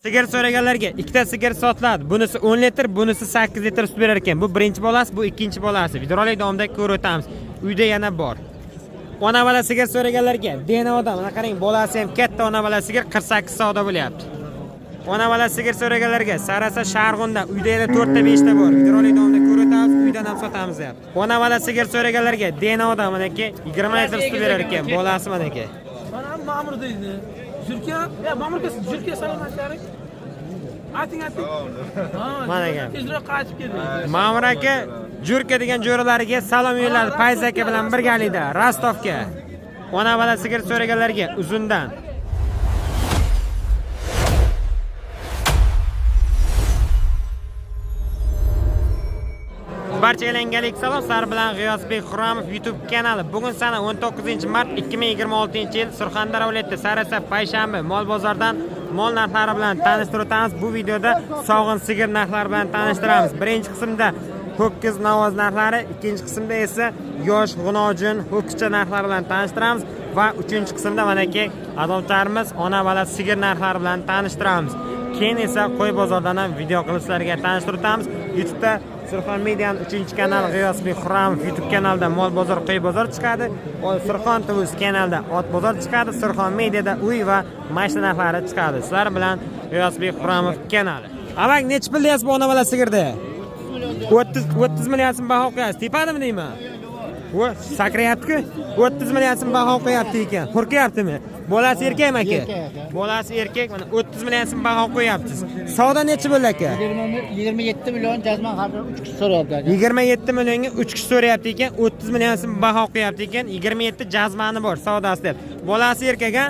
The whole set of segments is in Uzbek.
Sigir so'raganlarga ikkita sigir sotiladi. Bunisi 10 litr, bunisi 8 litr sut berar ekan. Bu birinchi bolasi, bu ikkinchi bolasi. Videorolik davomida ko'rib o'tamiz. Uyda yana bor. Ona bola sigir so'raganlarga Denovda, mana qarang, bolasi ham katta ona bola sigir 48 savdo bo'lyapti. Ona bola sigir so'raganlarga Sarasa Sharg'unda uyda yana 4 ta 5 ta bor. Videorolik davomida ko'rib o'tamiz, uydan ham sotamiz deyapti. Ona bola sigir so'raganlarga Denovda manaki 20 litr sut berar ekan. Bolasi manaki. Mana Ma'mur deydi. Jurka, ya Ma'murga Jurka salom aytaylik. Ayting, ayting. Ha, Mana gap. Tezroq qaytib keldi. Ma'mur aka Jurka degan jo'ralariga salom yo'lladi. Fayz aka bilan birgalikda Rostovga. Ona bola sigir so'raganlarga uzundan. Barcha alangalik salom, sizlar bilan G'iyosbek Xurramov YouTube kanali. Bugun sana 19-mart 2026-yil Surxondaryo viloyati Sarasa payshanba mol bozoridan mol narxlari bilan tanishtirib o'tamiz. Bu videoda sog'in sigir narxlari bilan tanishtiramiz. Birinchi qismda ho'kiz navoz narxlari, ikkinchi qismda esa yosh g'unojin ho'kizcha narxlari bilan tanishtiramiz va uchinchi qismda manaki adobtarimiz ona bola sigir narxlari bilan tanishtiramiz. Keyin esa qo'y bozoridan ham video qilib sizlarga tanishtirib o'tamiz. YouTube'da Surxon Media'ning 3-kanali G'iyosbek Xurramov YouTube kanalida mol bozor, qo'y bozor chiqadi. Surxon TV kanalida ot bozor chiqadi. Surxon Media'da uy va mashina narxlari chiqadi. Sizlar bilan G'iyosbek Xurramov kanali. Avak nechi pul deyapsiz bu ona bola sigirda? 30 million so'm baho qo'yasiz. Tepadimi deyman? Voy, sakrayapti-ku. 30 million so'm baho qo'yapti ekan. Hurkayaptimi? Bolasi erkakmi aka? Bolasi erkak, mana 30 million so'm baho qo'yapsiz. Savdo nechi bo'ldi aka? 27 million jazman har 3 kishi so'rayapti aka. 27 millionga 3 kishi so'rayapti ekan, 30 million so'm baho qo'yapti ekan, 27 jazmani bor savdosi deb. Bolasi erkak a?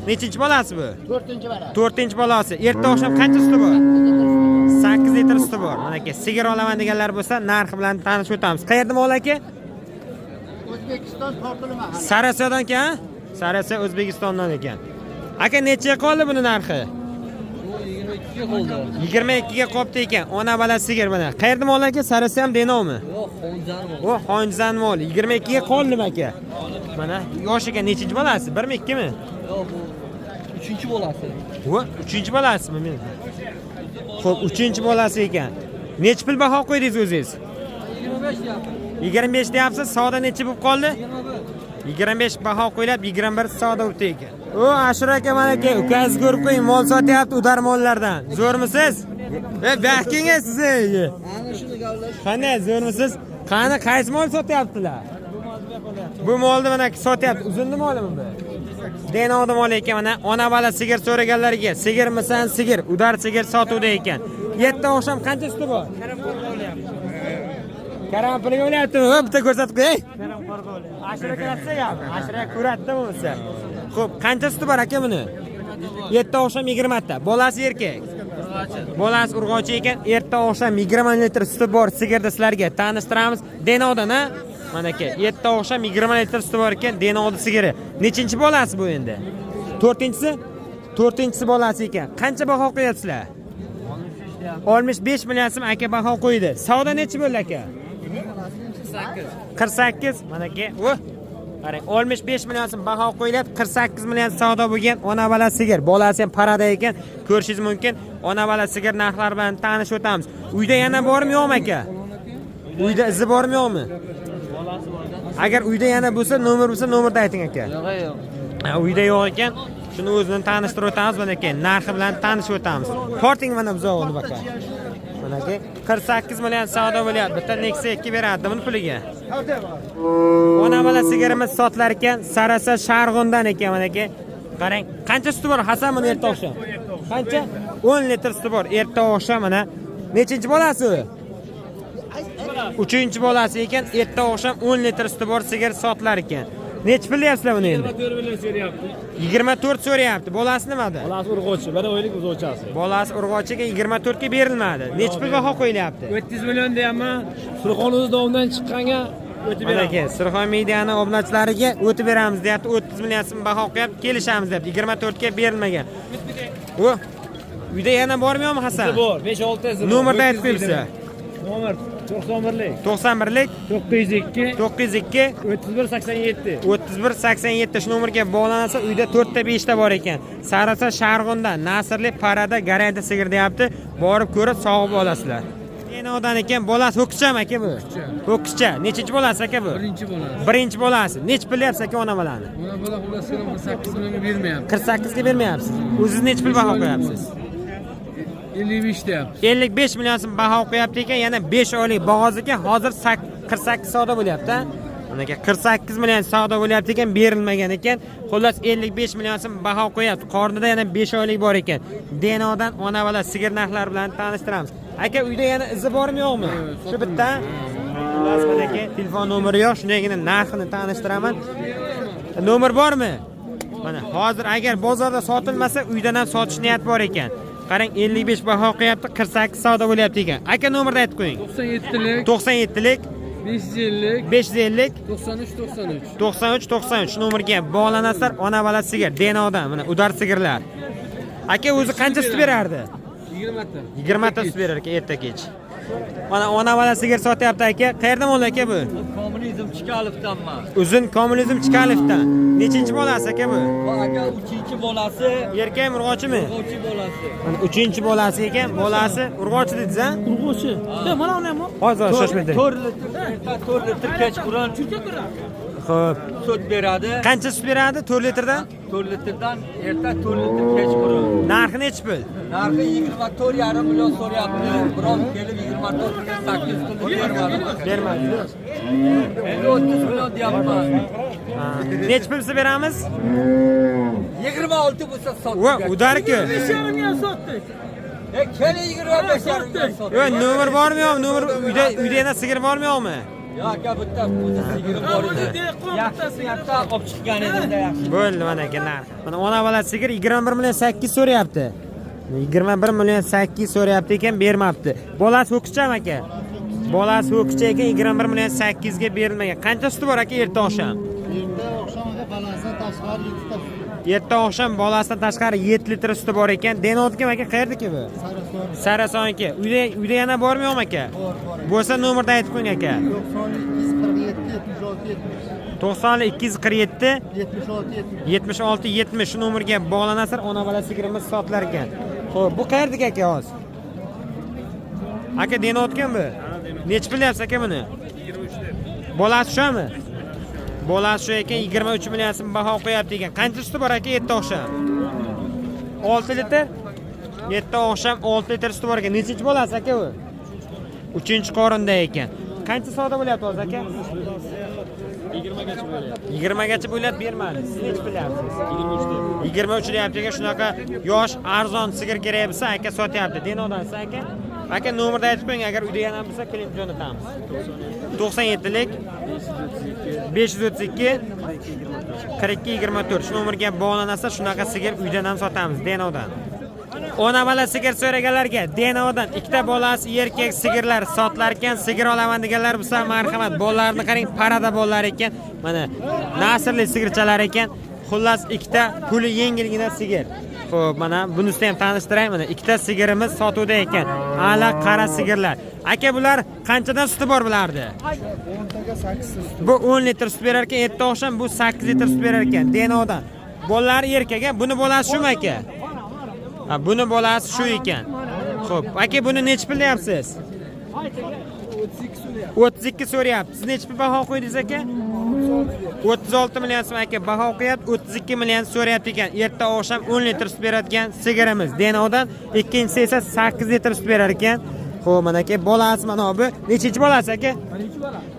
Nechinchi bolasi bu? 4-bola. 4-bolasi. Erta oqshom qancha suti bor? 8 litr suti bor. Mana aka, sigir olaman deganlar bo'lsa, narxi bilan tanishib o'tamiz. Qayerda mol aka? O'zbekiston tortili mahalla. Sarasodan ekan? Sarasa O'zbekistondan ekan. Aka, nechaga qoldi buni narxi? 22 ga qolibdi ekan. Ona bola sigir mana. Qayerda mol aka? Sarasa ham Denovmi? Yo'q, Xonjan mol. O, Xonjizan mol. 22 ga qoldimi aka? Mana yosh ekan, nechinchi bolasi? 1mi, 2mi? Yo'q, bu uchinchi bolasi. O, 3 bolasimi men? Xo'p, 3 bolasi ekan. Nechi pul baho qo'ydingiz o'zingiz? 25 deyapti. 25 deyapsiz, savdo nechi bo'lib qoldi? 21. 25 baho qo'yilib, 21 savdo bo'libdi ekan. O, Ashur aka mana aka, ukangizni ko'rib qo'ying, mol sotyapti udar mollardan. Zo'rmisiz? E, baxtingiz siz. Ana shuni gaplash. Qanday, zo'rmisiz? Qani, qaysi mol sotyaptilar? Bu molni mana sotyapti. Uzunni molimi bu? Denovni moli ekan mana ona bola sigir so'raganlarga sigirmisan sigir, udar sigir sotuvda ekan. Yetti oqshom qancha suti bor? Karam puliga o'lyaptimi? O, bitta ko'rsatib qo'yay. Ashura ko'ratsa gap. Ashura ko'radida bo'lmasa. Xo'p, qancha suti bor aka buni? Yetti oqshom 20 ta. Bolasi erkak. Bolasi urg'ochi ekan, erta oqshom 20 litr suti bor sigirni sizlarga tanishtiramiz. Denovdan a? Mana aka, erta oqshom 20 litr suti bor ekan, Denovni sigiri. Nechinchi bolasi bu endi? To'rtinchisi? To'rtinchisi bolasi ekan. Qancha baho qo'yapsizlar? 65 million so'm aka baho qo'ydi. Savdo nechi bo'ldi aka? 48. Mana aka, o. Qarang, 65 million so'm baho qo'yilyapti, 48 million savdo bo'lgan ona bola sigir. Bolasi ham parada ekan, ko'rishingiz mumkin. Ona bola sigir narxlari bilan tanishib o'tamiz. Uyda yana bormi yo'qmi aka? Uyda izi bormi yo'qmi? Agar uyda yana bo'lsa, nomer bo'lsa, nomerni ayting aka. Yo'q, yo'q. Ha, uyda yo'q ekan. Shuni o'zini tanishtirib o'tamiz, mana aka, narxi bilan tanishib o'tamiz. Torting mana buzog'ini baka. Mana aka, 48 million savdo bo'lyapti. Bitta Nexia 2 beradi buni puliga. Ona bola sigirimiz sotilar ekan, Sarasa Sharg'undan ekan mana aka. Qarang, qancha suti bor Hasan buni erta oqshom? Qancha? 10 litr suti bor erta oqshom mana. Nechinchi bolasi u? Uchinchi bolasi ekan, erta oqshom 10 litr suti bor sigir sotilar ekan. Nechi pul deyapsizlar buni endi? 24 million so'rayapti. 24 so'rayapti. Bolasi nimada? Bolasi urg'ochi, bir oylik uzovchasi. Bolasi urg'ochiga 24 ga berilmadi. Nechi pul baho qo'yilyapti? 30 million deyapman. Surxon o'zi domdan chiqqanga o'tib Mana beraman. aka, Surxon mediani obunachilariga o'tib beramiz deyapti. 30 million so'm baho qo'yapti, kelishamiz deyapti. 24 ga berilmagan. U uyda yana bormi yo'qmi Hasan? Bor, 5-6 ta Nomerni aytib qo'yibsiz. Nomer 91lik 91lik 902 902 31 87. 31 87 shu nomerga bog'lansa, uyda 4 ta 5 ta bor ekan. Sarasa Sharg'undan Nasrli parada garantiya sigir deyapti. Borib ko'rib sog'ib olasizlar. Enodan ekan, bolasi ho'kizchami aka bu? Ho'kizcha. Nechinchi bolasi aka bu? Birinchi bolasi. Birinchi bolasi. Nechi pul deyapsiz aka ona bolani? Ona bola xullas 48 millionga bermayapti. 48 ga bermayapsiz. O'zingiz nechi pul baho qo'yapsiz? 55 deyapti. 55 million so'm baho qo'yapti ekan, yana 5 oylik bo'g'oz ekan, hozir 48 savdo bo'lyapti. Mana aka 48 million savdo bo'lyapti ekan, berilmagan ekan. Xullas 55 million so'm baho qo'yapti. Qornida yana 5 oylik bor ekan. Denodan ona bola sigir narxlari bilan tanishtiramiz. Aka, uyda yana izi bormi yo'qmi? Shu bitta. Xullas mana aka, telefon nomeri yo'q, shundaygina narxini tanishtiraman. Nomer bormi? Mana hozir agar bozorda sotilmasa, uydan ham sotish niyat bor ekan. Qarang, 55 baho qo'yapti, 48 savdo bo'lyapti ekan. Aka, nomerni aytib qo'ying. 97lik 97lik 550 550 93 93. 93 93 nomerga bog'lanasizlar. Ona bola sigir Denodan, mana udar sigirlar. Aka, o'zi qancha sut berardi? 20 ta. 20 ta sut berar ekan erta kech. Mana ona bola sigir sotyapti aka. Qayerdan bo'ldi aka bu? Kommunizm Chkalovdanman. Uzun Kommunizm Chkalovdan. Nechinchi bolasi aka bu? Bu aka uchinchi bolasi, Erkakmi, urg'ochimi? urg'ochi bolasi. Mana uchinchi bolasi ekan, bolasi urg'ochi dedingiz a? Urg'ochi. Ya, mana uni ham. Hozir shoshmang. 4 litr erta, 4 litr kechqurun Jurka ko'radi. Xo'p. sut beradi. Qancha sut beradi 4 litrdan? 4 litrdan erta, 4 litr kechqurun. Narxi nechi pul? Narxi 24,5 million so'rayapti. Birov kelib 24 8 qildi, bermadi. Bermadi. Endi 30 million deyapman. Nechi pul desa beramiz? 26 bo'lsa Va, sotdik. udarku. 5,5 ga ham sotdik. E, keling 25,5 ga sotdik. Yo, nomer bormi yo'qmi? Nomer uyda yana sigir bormi yo'qmi? Yo aka, bitta o'zi sigiri Ha, bor o'zi edi. dehqon bitta Yaxshi sigiri niyatda olib chiqqan edimda, yaxshi. Bo'ldi, mana aka narx. Mana ona bola sigir 21 million 8 so'rayapti. 21 million 8 so'rayapti ekan, bermabdi. Bolasi ho'kizchami aka? Bolasi ho'kizcha ekan, 21 million 8 ga berilmagan. Qancha suti bor aka erta oqshom? Erta oqshom aka bolasidan tashqari 7 ta sut. Erta oqshom bolasidan tashqari 7 litr suti bor ekan. Denotkim aka, qayerdiki bu? Sarason. Sarasoniki. Uyda yana bormi yo'qmi aka? Bor, bor. Bo'lsa nomerni aytib qo'ying aka. 92 47 90 247 76 70. 76 70 shu nomerga bog'lanasizlar, ona bola sigirimiz sotilar ekan. Xo'p, bu qayerdiki aka hozir? Aka, denotgan bu? Nechi pul deyapsiz aka buni? 23 Bolasi shumi? Bolasi shu ekan, 23 million so'm baho qo'yapti ekan. Qancha suti bor aka erta oqshom? 6 litr? Erta oqshom 6 litr suti bor ekan. Nechinchi bolasi aka bu? Uchinchi qorinda ekan. Qancha savdo bo'lyapti hozir aka? 20 gacha bo'lyapti, bermadi. Siz nechi pul deyapsiz? 23 deyapti ekan. Shunaqa yosh arzon sigir kerak bo'lsa, aka sotyapti. Denodan siz aka. Aka, nomerni aytib qo'ying, agar uyda yana bo'lsa, kelib jo'natamiz. 97lik 532 42 24 shu nomerga bog'lanasiz, shunaqa sigir uydan ham sotamiz, Denodan. Ona bola sigir so'raganlarga Denodan ikkita bolasi erkak sigirlar sotilar ekan, sigir olaman deganlar bo'lsa marhamat. Bolalarni qarang, parada bolalar ekan. Mana nasrli sigirchalar ekan. Xullas ikkita puli yengilgina sigir. Xo'p, mana bunisini ham tanishtiray. Mana ikkita sigirimiz sotuvda ekan. Ala qara sigirlar. Aka, bular qanchadan suti bor bulardi? 10taga 8 sut. Bu 10 litr sut berar ekan, erta oqshom bu 8 litr sut berar ekan. Denodan. Bolalari erkak, a? Buni bolasi shumi aka? Ha, buni bolasi shu ekan. Xo'p, aka, buni nechi pul deyapsiz? 32 so'rayapti. Siz nechi pul baho qo'ydingiz aka? 36 million so'm aka baho qo'yapti, 32 million so'rayapti ekan. Erta oqshom 10 litr sut beradigan sigirimiz Denodan, ikkinchisi esa 8 litr sut berar ekan. Xo'p, mana aka, bolasi mana bu. Nechinchi bolasi aka?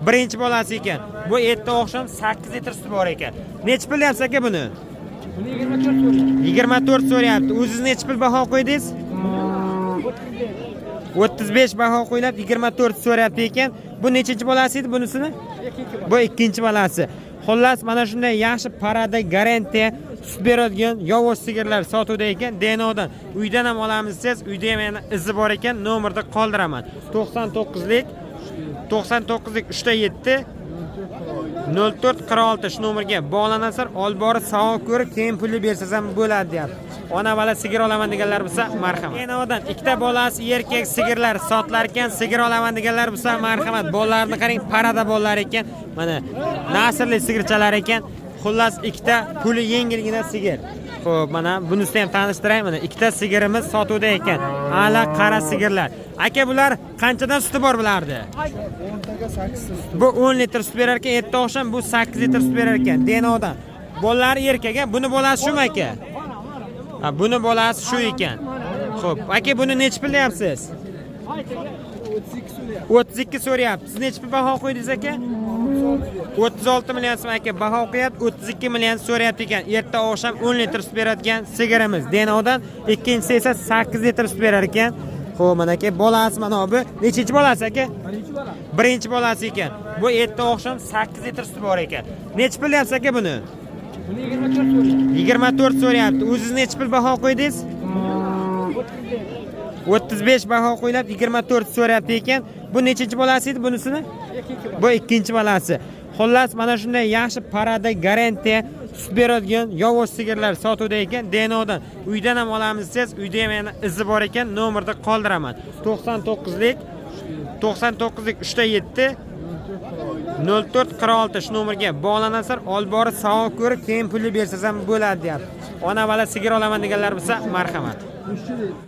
Birinchi bolasi ekan. Bu erta oqshom 8 litr suti bor ekan. Nechi pul deyapsiz aka buni? 24 so'rayapti. O'zingiz nechi pul baho qo'ydingiz? 35 baho qo'yiladi, 24 so'rayapti ekan. Bu nechinchi bolasi edi bunisini? Bu ikkinchi bolasi. Xullas, mana shunday yaxshi parada garantiya sut beradigan yovvoyi sigirlar sotuvda ekan Denodan. Uydan ham olamiz siz, uyda ham yana izi bor ekan, nomerda qoldiraman. 99lik 99lik 3 7 04 46 shu nomerga bog'lanasizlar, olib borib savob ko'rib, keyin pulni bersangiz ham bo'ladi deyapti. Ona bola sigir olaman deganlar bo'lsa, marhamat. Enodan ikkita bolasi erkak sigirlar sotilar ekan. Sigir olaman deganlar bo'lsa, marhamat. Bolalarni qarang, parada bolalar ekan. Mana nasrli sigirchalar ekan. Xullas, ikkita puli yengilgina sigir. Xo'p, mana bunisini ham tanishtiray. Mana ikkita sigirimiz sotuvda ekan. Ala qara sigirlar. Aka, bular qanchadan suti bor bulardi? Bu 10 litr sut berar ekan, erta oqshom bu 8 litr sut berar ekan. Denodan. Bolalari erkak, a? Buni bolasi shumi aka? Ha, buni bolasi shu ekan. Xo'p, aka, buni nechi pul deyapsiz? 32 so'rayapti. Siz nechi pul baho qo'ydingiz aka? 36 million so'm aka baho qo'yapti, 32 million so'rayapti ekan. Erta oqshom 10 litr sut beradigan sigirimiz. Denodan ikkinchisi esa 8 litr sut berar ekan. Xo'p, mana aka, bolasi mana bu. Nechinchi bolasi aka? Birinchi bolasi ekan. Bu erta oqshom 8 litr suti bor ekan. Nechi pul deyapsiz aka buni? 24 so'rayapti. O'zingiz nechi pul baho qo'ydingiz? 35 baho qo'yilib 24 so'rayapti ekan. Bu nechinchi bolasi edi bunisini? Bu ikkinchi bolasi. Xullas, mana shunday yaxshi parada garantiya sut beradigan yovvoyi sigirlar sotuvda ekan. Denodan uydan ham olamiz desiz, uyda ham yana izi bor ekan, nomerda qoldiraman. 99lik 99lik 3 ta 7 0446 shu nomerga bog'lanasizlar, olib borib savol ko'rib, keyin pulni bersangiz ham bo'ladi deyapti. Ona bola sigir olaman deganlar bo'lsa, marhamat.